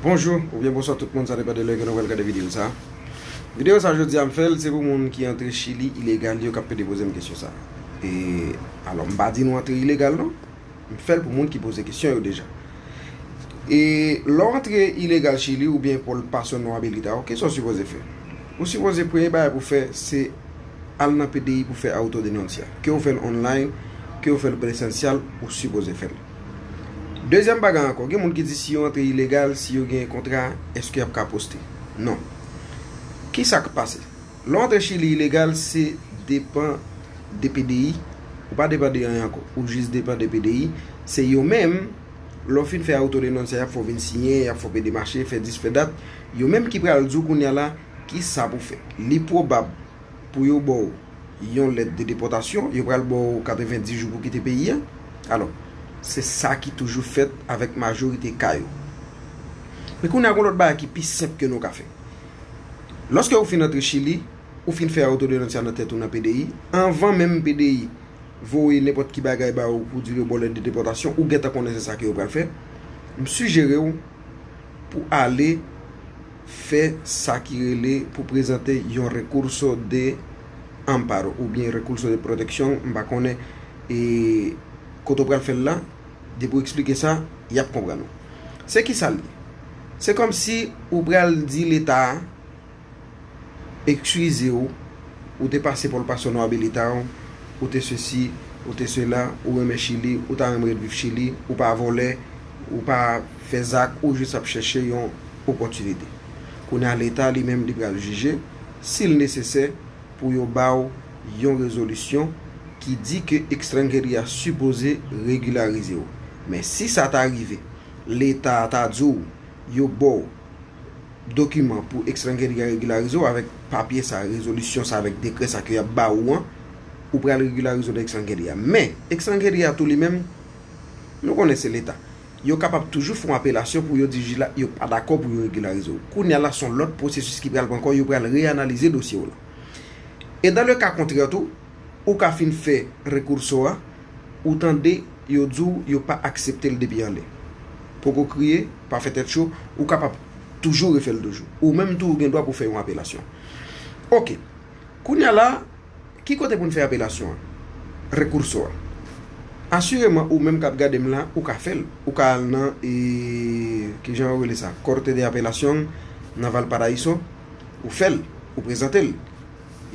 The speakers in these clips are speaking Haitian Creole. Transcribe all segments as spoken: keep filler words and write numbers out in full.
Bonjou oubyen bonswa tout moun, sa depann de lè ke nou pral gade videyo sa. Videyo sa jodi a m fè l, se pou moun ki antre Chili ilegal yo k ap pede poze m kesyon sa. E, alò, m pa di nou antre ilegal non. M fè l pou moun ki poze kesyon yo deja. E lè w antre ilegal Chili oubyen por paso no habilitado, kisa w sipoze fè? Ou sipoze premye bagay pou fè se al nan P D I pou fè autodenuncia. Ke w fè l online, ke w fè l presansyèl, ou sipoze fè l. Dezyèm bagay ankò, gen moun ki di si yo antre ilegal, si yo gen kontra, èske y ap ka poste? Non. Kisa k pase? Lè w antre Chili ilegal, se depann de P D I. Ou pa depann de anyen ankò. Ou jis depann de P D I. Se yo menm, lè w fin fè autodenuncia, y ap fè w vin siyen, y ap fè w pede mache, fè dis, fè dat. Yo menm ki pral di w kounye a la, kisa pou w fè. Li pwobab pou yo ba w yon lèt de depòtasyon, yo pral ba w katrevenndis jou pou kite peyi a. Alò, se sa ki toujou fèt avèk majorite ka yo. Men kounye a, gen yon lòt bagay ki pi senp ke nou ka fè. Lòske ou fin antre Chili, ou fin fè autodenuncia nan tèt ou nan P D I, anvan menm P D I voye nenpòt ki bagay ba ou pou di yo ba w lèt de depòtasyon, ou gentan konnen se sa ke yo pral fè. M sijere w pou ale fè sa ki rele pou prezante yon recurso de amparo oubyen recurso de protección, m pa konnen e kote w pral fè l la, depi w eksplike sa, y ap konprann ou. Se kisa l ye? Se kòmsi ou pral di Leta a, eskize w, ou te pase por paso no habilitado, ou te sesi, ou te sela, ou renmen Chili, ou ta renmen ret viv Chili, ou pa vòlè, ou pa fè zak, ou jis ap chèche yon opòtinite. Kounye a Leta li menm li pral jije, si l nesesè, pou yo ba w yon rezolisyon ki di ke extranjería sipoze regilarize w. Men si sa ta rive, Leta a ta di w yo ba w dokiman pou extranjería regilarize w avèk papye sa, rezolisyon sa, avèk dekrè sa ke y ap ba ou an, ou pral regilarize w nan extranjería. Men, extranjería tou li menm, nou konnen se Leta. Yo kapab toujou fè yon apelasyon pou yo di jij la yo pa dakò pou yo regilarize w. Kounye a la, se yon lòt pwosesis ki pral pran kò, yo pral reanalize dosye w la. E dans le cas contraire tou, ou ka fin fè recurso a, ou tande yo di w yo pa aksepte l depi anlè. Poko kriye, pa fè tèt cho, ou kapab toujou refè l toujou. Ou menm tou, ou gen dwa pou fè yon apelasyon. Oke. Kounye a la, ki kote pou n fè apelasyon an? Recurso a. Asireman, ou menm k ap gade m la, ou ka fè l. Ou ka al nan, e, kijan yo rele sa? Corte de Apelación nan Valparaíso, ou fè l, ou prezante l.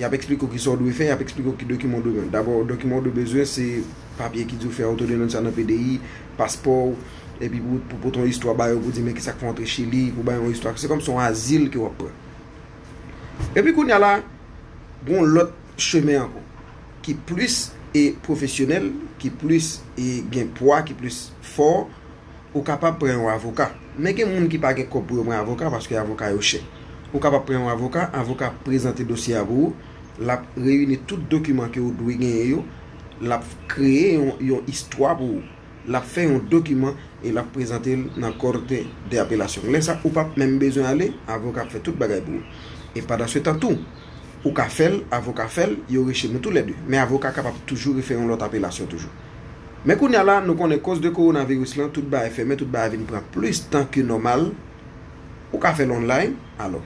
Y ap eksplike w kisa w dwe fè, y ap eksplike w ki dokiman w dwe mande. Dabò, dokiman w dwe bezwen, se papye ki di w fè autodenuncia nan P D I, paspò w, epi pou, pou pote yon istwa ba yo, pou di men kisa k fè w antre Chili, pou bay yon istwa. Se kòmsi yon azil ke w ap pran. Epi kounye a la, gen yon lòt chemen ankò, ki plis e pwofesyonèl, ki plis e gen pwa, ki plis fò, ou kapab pran yon avoka. Men gen moun ki pa gen kòb pou yo pran avoka paske avoka yo chè. Ou kapab pran yon avoka, avoka ap prezante dosye a pou ou, l ap reyini tout dokiman ke ou dwe genyen yo, l ap kreye yon, yon istwa pou ou, l ap fè yon dokiman e l ap prezante l nan Corte de Apelación. Lè sa, ou p ap menm bezwen ale, avoka ap fè tout bagay pou ou. E pandan se tan tou, ou ka fè l, avoka fè l, yo rejte nou toulède. Men avoka kapab toujou refè yon lòt apelasyon toujou. Men kounye a la, nou konnen koz de kowonaviris lan, tout bagay fèmen, tout bagay vin pran plis tan ke nòmal. Ou ka fè l online, alò,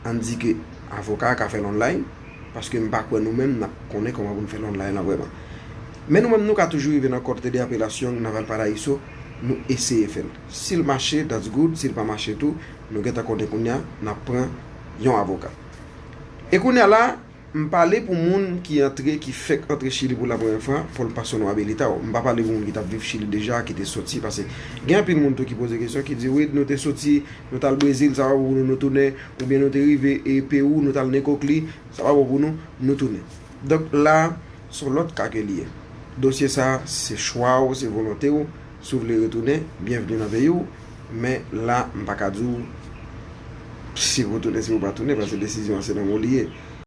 ann di ke avoka a ka fè l online, paske m pa kwè nou menm n ap konnen kòman pou n fè l online lan vrèman. Men nou menm nou ka toujou rive nan Corte de Apelación nan Valparaíso, nou eseye fè l. Si l mache, that's good, si l pa mache tou, nou gentan konnen kounye a, n ap pran yon avoka. E kounye a la, m pale pou moun ki antre, ki fèk antre Chili pou la premyè fwa, por paso no habilitado. M pa pale pou moun ki t ap viv Chili deja, ki te soti, paske gen anpil moun tou ki poze kesyon, ki di, wi, nou te soti, nou t al Brezil, sa pa bon pou nou, nou tounen, oubyen nou te rive e Pewou, nou t al Nekokli, sa pa bon pou nou, nou tounen. Donk la, se yon lòt ka ke li ye. Dosye sa, se chwa w, se volonte w. Si w vle retounen, byenvni nan peyi w. Men la, m pa ka di w si pou w tounen, si pou w pa tounen, paske desizyon an se nan men w li ye.